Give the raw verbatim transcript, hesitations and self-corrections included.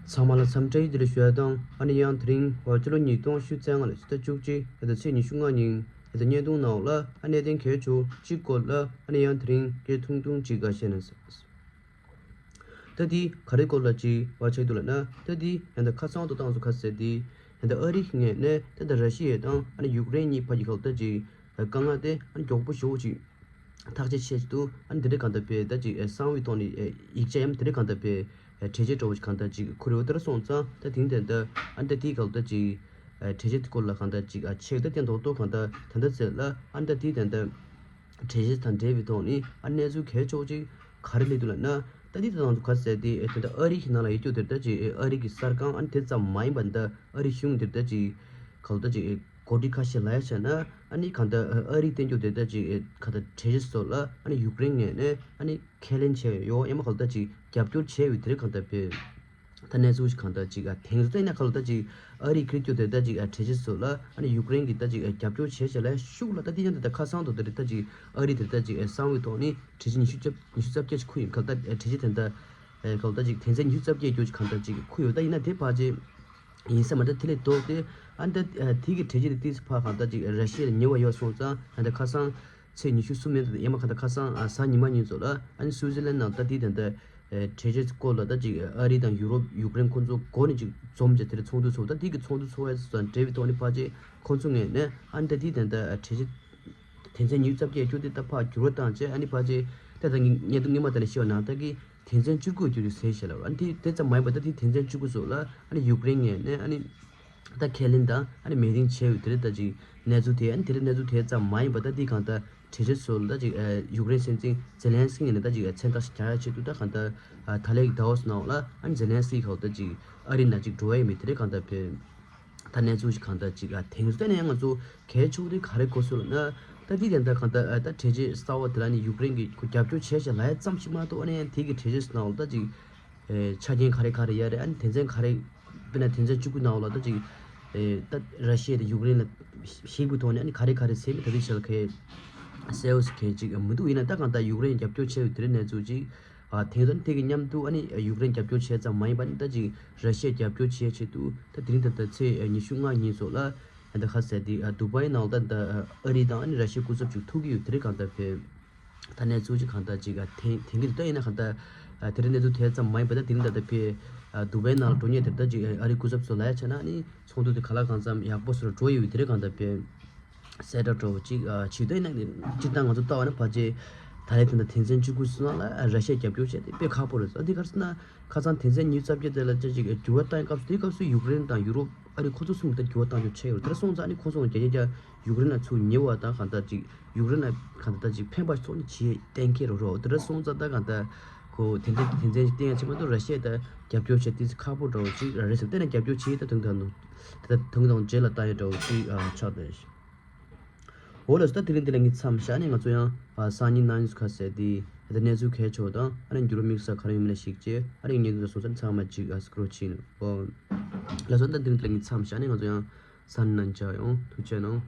ཚང་མ་ལ་འཚམས་འདྲི་བཀྲ་ཤིས་བདེ་ལེགས་ཞུ་ཡ་དང་། ཨ་ནི་ཡང་དེ་རིང་བར་སྤྱི་ལོ་ཉིས་སྟོང་ཉི་ཤུ་རྩ་ལྔ་ལོའི་ཕྱི་ཟླ་བཅུ་གཅིག་ཕྱི་ཟླ་ཚེས་ཉི་ཤུ་ལྔ་ཉིན་ཕྱི་ཟླ་བརྙན་ཐུང་ནང་ལ་ཨ་གནད་དོན་གལ་ཆེ་བོ་གཅིག་སྐོར་ལ་ཨ་ནི་ཡང་དེ་རིང་སྐད་ཐུང་ཐུང་གཅིག་ག་བཤད་ན་ཟེར། ད་དེ་ག་རེ་སྐོར་ལ་ཅིག་བ་ཆགས་འདུག་ལབ་ན། ད་དེ་ཡང་ད་ཁ་སང་དུ་བཏང་སོང་ག་ཟེར། དེ་ཡང་ད་ཨ་རི་གི་ངོས་ནས་ད་ད་ར་ཤི་ཡ་དང་ཨ་ནི་ཡུཀ་རེན་གཉིས་བར་གྱི་ག་ད་ཅིག་དཀའ་ངལ་དེ་ཨ་ནི་མགྱོགས་པོ་ཞེ་པོ་ཅིག་ཐག་གཅོད་བྱེད་ཀྱི་འདུག་ཨ་ནི་དེ་འདྲ་གང་ལྟར་དཔེ་ད་ཅིག་གསང་བའི་ཐོག་ནས་ཡིག་ཆ་ཡང་དེ་འདྲ་གང་ལྟར་དཔེ་གྲོས་ཆོད་འདྲ་བོ་ཅིག་གང་ལྟར་ཅིག་ཁུར་ཡོད་དེ་འདྲ་སོང་ཙང་། ད་དེང་དེ་འདྲ་ཨ་ནི་ད་དེའི་ག་ད་ཅིག་གྲོས་ཆོད་དེ་སྐོར་ལ་གང་ལྟར་ཅིག་ཨ་ཆེད་དུ་བསྟན་ཐོག་ཏུ་གང་ལྟར་ད་ལྟ་ཚེ་ལ་ཨ་ནི་ད་དེ་དེ་འདྲ་གྲོས་ཆོད་དང་འབྲེལ་བའི་ཐོག་ནས་ཨ་གནས་ཚུལ་གལ་ཆེ་བོ་ཅིག་ག་རེ་སླེབས་འདུག་ལབ་ན། ད་འདི་ད་དང་དུ་ག་ཟེར་ཏེ་ཨེ་དེ་འདྲ་ཨ་རི་གི་ནང་ལ་ཡོད་རྒྱུ་དེ་འདྲ་ཅིག་ཨེ་ཨ་རི་གི་གསར་ཁང་ཨ་ནི་དེ་ཙམ་མ་ཡིན་པ་འདི་ཨ་རི་གཞུང་དེ་འདྲ་ཅིག་ག་ལ་ད་ཅིག་ཨེ་གོ་སྒྲིག་ཁ་ཤས་ལ་ཡ་བྱས་ན། ཨ་ནི་གང་ལྟར་ཨ་རི་བསྟན་རྒྱུ་དེ་འདྲ་ཅིག་ཨེ་ག་ད་གྲོས་གཞི་སོགས་ལ་ཨ་ནི་ཡུཀ་རེན་ངོས་ནས་ཨ་ནི་ཁས་ལེན་བྱས་ཡོད། ཡང་མ་ག་ལ་ད་ཅིག་རྒྱབ་སྐྱོར་བྱས་ཡོད་དེ་རེད། གང་ལྟར་དཔེ། ད་གནས་ཚུལ་ཞིག་གང་ལྟར་ཅིག་ཨ་དེང་སང་ཡིན་ན་ག་ལ་ད་ཅིག་ཨ་རིའི་ཁེར་རྒྱུག་དེ་ལྟ་ཅིག་ཨ་གྲོས་གཞི་སོགས་ལ་ཨ་ནི་ཡུཀ་རེན་གྱི་ད་ཅིག་ཨ་རྒྱབ་སྐྱོར་བྱས་བྱས་ལ་ཤུགས་ལ་ད་དེ་ཡང་ད་ལྟ་ཁ་སང་དུ་དེ་རེད། ད་ཅིག་ཨ་རི་དེ་ལྟ་ཅིག་ཨ་གསང་བའི་ཐོག་ནས་གྲོས་གཞི་ཉི་ཤུ་རྩ་བརྒྱད་ཅིག་ཁུར་ཡོད། ག་ལ་ད་ཨ་གྲོས་གཞི་དེ་ད་ཨ་ག་ལ་ད་ཅིག་དོན་ཚན་ཉི་ཤུ་རྩ་བརྒྱད་ཅིག་གང་ལྟར་ཅིག་ཁུར་ཡོད། ད་ཡིན་ན་དེ་ཕལ་ཆེར་ཡིན་ས་མ་རེད། དེ་ལས་ལྡོག་སྟེ་ཨ་ནི་ད་ཨ་དེ་གི་གྲོས་གཞི་དེ་ཏིས་ཕར་གང་ལྟར་ཅིག་ར་ཤི་ཡར་ཉེ་བ་ཡོད་སོང་ཙང་། ཨ་ནི་ད་ཁ་སང་ཚེས་ཉི་ཤུ་གསུམ་ཡིན་ད། ཡང་མ་ག་ད་ཁ་སང་ཨ་གཟའ་ཉི་མ་ཉིན་ཚོ་ལ་ཨ་ནི་སུའུ་ཙི་ལན་ནང་ད་དེ་དེ་འདྲ་ཨེ་གྲོས་ཆོད་སྐོར་ལ་ད་ཅིག་ཨ་རི་དང་ཡུ་རོབ་ཡུཀ་རེན་ཁོང་ཚོ་འགོ་ནས་ཅིག་འཛོམས་བྱས་དེར་ཚོགས་འདུ་ཚོགས། ད་དེ་གི་ཚོགས་འདུ་ཚོགས་ཡས་དང་འབྲེལ་བའི་ཐོག་ནས་ཕལ་ཆེར་ཁོང་ཚོ་ངོས་ནས་ཨ་ནི་ད་དེ་དེ་འདྲ་གྲོས་ཆོད་དོན་ཚན་ཉི་ཤུ་རྩ་བརྒྱད་བཅུ་དེ་ད་ཕར་འགྱུར་བ་བཏང་བྱས། ཨ་ནི་ཕལ་ཆེར་ད་ད་ངས་ཉེ་དུ་སྔོན་མ་དེ་ལ་ཤེས་པ་ནང་ད་གི་དོན་ཚན་བཅུ་དགུ་བཅུ་དགུ་ཟེར་བྱས་ལ། ཨ་ནི་དེ་དེ་ཙམ་མ་ཡིན་པ་ད་དེ་དོན་ཚན་བཅུ་དགུ་སོགས་ལ་ཨ་ནི་ཡུཀ་རེན་ངོས་ནས་ཨ་ནི་ད་ཁས་ལེན་དང་ཨ་ནི་མོས་མཐུན་བྱས་ཡོད་དེ་རེད། ད་ཅིག་གནས་ཚུལ་དེ་ཨ་ནི་དེ་རེད། གནས་ཚུལ་དེ་ཙམ་མ་ཡིན་པ་ད་དེ་གང་ལྟར་གྲོས་ཆོད་སོགས་ལ་ད་ཅིག་ཨ་ཡུཀ་རེན་སྲིད་འཛིན་ཛེ་ལན་སི་ཀི་ངོས་ནས་ད་ཅིག་ཨ་མཚན་རྟགས་ཤིག་རྒྱག་ཡ་ཆེད་དུ་ད་གང་ལྟར་ཨ་ད་ལན་གྱི་ཟླ་བ་ནང་ལ་ཨ་ནི་ཛེ་ལན་སི་ཀི་ཁ་ད་ཅིག་ཨ་རི་ནང་ཅིག་འགྲོ་ཡ་ཡིན་མིན་དེ་རེད། གང་ལྟར་དཔེ་ད་གནས་ཚུལ་ཞིག་གང་ལྟར་ཅིག་ཨ་དེང་སང་ནས་ང་ཚོ་གལ་ཆེ་བོ་དེ་ག་རེ་གོ་སོང་ལབ་ན། ད་དེ་དེ་འདྲ་གང་ལྟར་ཨ་ད་གྲོས་ཆོད་གསར་བ་དེ་ལ་ནི་ཡུཀ་རེན་གྱིས་ཁོ་རྒྱབ་སྐྱོར་བྱས་བྱས་ལབ་ཡ་ཙམ་ཞིག་མ་གཏོགས། ཨ་ནི་ཡང་དེ་གི་གྲོས་ཆོད་ནང་ལ་ད་ཅིག་ཨེ་ཆ་རྐྱེན་ག་རེ་ག་རེ་ཡོད་རེད། ཨ་ནི་དོན་ཚན་ག་རེ། དཔེར་ན་དོན་ཚན་བཅུ་དགུ་ནང་ལ་ད་ཅིག་ཨེ་ད་ར་ཤི་ཡ་དང་ཡུཀ་རེན་ལ་ཞིབ་པོའི་ཐོག་ནས་ཨ་ནི་ག་རེ་ག་རེ་ཟེར་མིན་ད་དེ་ཆ་ལ་གལ་གསལ་བོ་ཞིག་གལ་ཅིག་མི་འདུག་ཡིན་ན་ད་གང་ལྟར་ཡུཀ་རེན་རྒྱབ་སྐྱོར་བྱས་ཡོད་དེ་རེད། གནས་ཚུལ་ཅིག་ཨ་དེང་སང་དེ་གི་མཉམ་དུ་ཨ་ནི་ཡུཀ་རེན་རྒྱབ་སྐྱོར་བྱས་ཙམ་མ་ཡིན་པ་ནི་ད་ཅིག་ར་ཤི་ཡ་རྒྱབ་སྐྱོར་བྱས་ཆེད་དུ་ད་དེ་རིང་ད་ལྟ་ཚེས་ཉི་ཤུ་ལྔ་ཉིན་སོགས་ལ་ད་ལྟ་ཁ་གསལ་དེ་ཨ་དུ་བའི་ནང་ད་ལྟ་ཨ་རི་དང་ཨ་ནི་ར་ཤི་ཡའི་སྐུ་ཚབ་ཅིག་ཐུག་གི་ཡོད་དེ་རེད། གང་ལྟར་དཔེ། ད་གནས་ཚུལ་ཅིག་གང་ལྟར་ཅིག་ཨ་དེང་དེང་གི་ད་ཡིན་ན་གང་ལྟར་ཨ་དེ་རིང་གནས་ཚུལ་དེ་ཙམ་མ་ཡིན་པ་ད་དེ་རིང་ད་ལྟ་དཔེ་ཨ་དུ་བའི་ནང་ལ་འགྲོ་མཁན་དེ་ད་ཅིག་ཨ་རི་སྐུ་ཚབ་ཚོ་ལ་ཡ་བྱས་ན་ཨ་ནི་ཚོགས་འདུ་དེ་ག་ལ་གང་འཚམ་ཡག་པོ་བཟོ་འགྲོ་ཡོད་དེ་རེད། གང་ལྟར་དཔེ་གསལ་བསྒྲགས་འདྲ་བོ་ཅིག་ཨ་བྱེད་དུས་ན་སྤྱིར་བཏང་ང་ཚོ་ལྟ་བ་ན་ཕལ་ཆེར་ད་རེས་དེ་འདྲ་དོན་ཚན་བཅུ་དགུ་ཚོ་ནང་ལ་ཨ་ར་ཤི་ཡ་རྒྱབ་སྐྱོར་བྱས་ཏེ་དཔེ་ཁག་པོ་རེད། ཨ་དེ་ག་རེ་ཟེར་ན་ཁ་སང་དོན་ཚན་ཉི་ཤུ་རྩ་བརྒྱད་དེ་ལ་ཅིག་ཅིག་འགྱུར་བ་བཏང་སྐབས་སུ། དེའི་སྐབས་སུ་ཡུཀ་རེན་དང་ཡུ་རོབ་ཨ་རི་ཁོ་ཚོ་གསུམ་གྱི་ད་འགྱུར་བ་བཏང་རྒྱུ་ཆགས་ཡོད་རེད། དེ་འདྲ་སོང་ཙང་ཨ་ནི་ཁོ་ཚོ་རྒྱ་རྒྱ་རྒྱ་ཡུཀ་རེན་ལ་ཚུར་ཉེ་བ་དང་གང་ལྟར་ཅིག་ཡུཀ་རེན་ལ་གང་ལྟར་ཅིག་ཕན་པ་ཚོགས་ནི་བྱེད་གཏན་འཁེལ་རོ་རོ། དེ་འདྲ་སོང་ཙང་ད་གང་ལྟར་ཁོ་དེ་འདྲ་དོན་ཚན་ཅིག་བསྟན་ཡ་ཆེ་མ་གཏོགས་ར་ཤི་ཡ་ད་རྒྱབ་སྐྱོར་བྱེད་དུས་ཁག་པོ་འདྲ་བོ་ཅིག་རེད་ཟེར། དེ་ནས་རྒྱབ་སྐྱོར་བྱེད་ད་དུང་ད་ནུ་དེ་ད་དུང་ད་རྗེས་ལ་ལྟ་ཡ་འདྲ་བོ་ཅིག་ཨ་ཆགས་བསྡད། འོ་ལགས་སོ། ད་དེ་རིང་འདི་ལ་ངས་མཚམས་བཞག་ནས་ང་ཚོ་ཡང་ཨ་སང་ཉིན་གནངས་ཉིན་ཁ་གསལ་དེ་ད་གནས་ཚུལ་གལ་ཆེ་བ་དང་ཨ་ནི་འགྱུར་བ་དམིགས་བསལ་ག་རེ་ཡོད་མེད་ལ་གཞིགས་བྱས་ཨ་ནི་ངས་འདི་ཚོ་སོང་ཙང་ཚང་མ་ཅིག་ཨ་སྐུ་རོགས་བྱེད་ནོ། ཨོ་ལགས་སོ། ད་དེ་རིང་འདི་ལ་ངས་མཚམས་བཞག་ནས་ང་ཚོ་ཡང་སང་ཉིན་ནང་མཇལ་ཡོང་། ཐུགས་རྗེ་གནང་།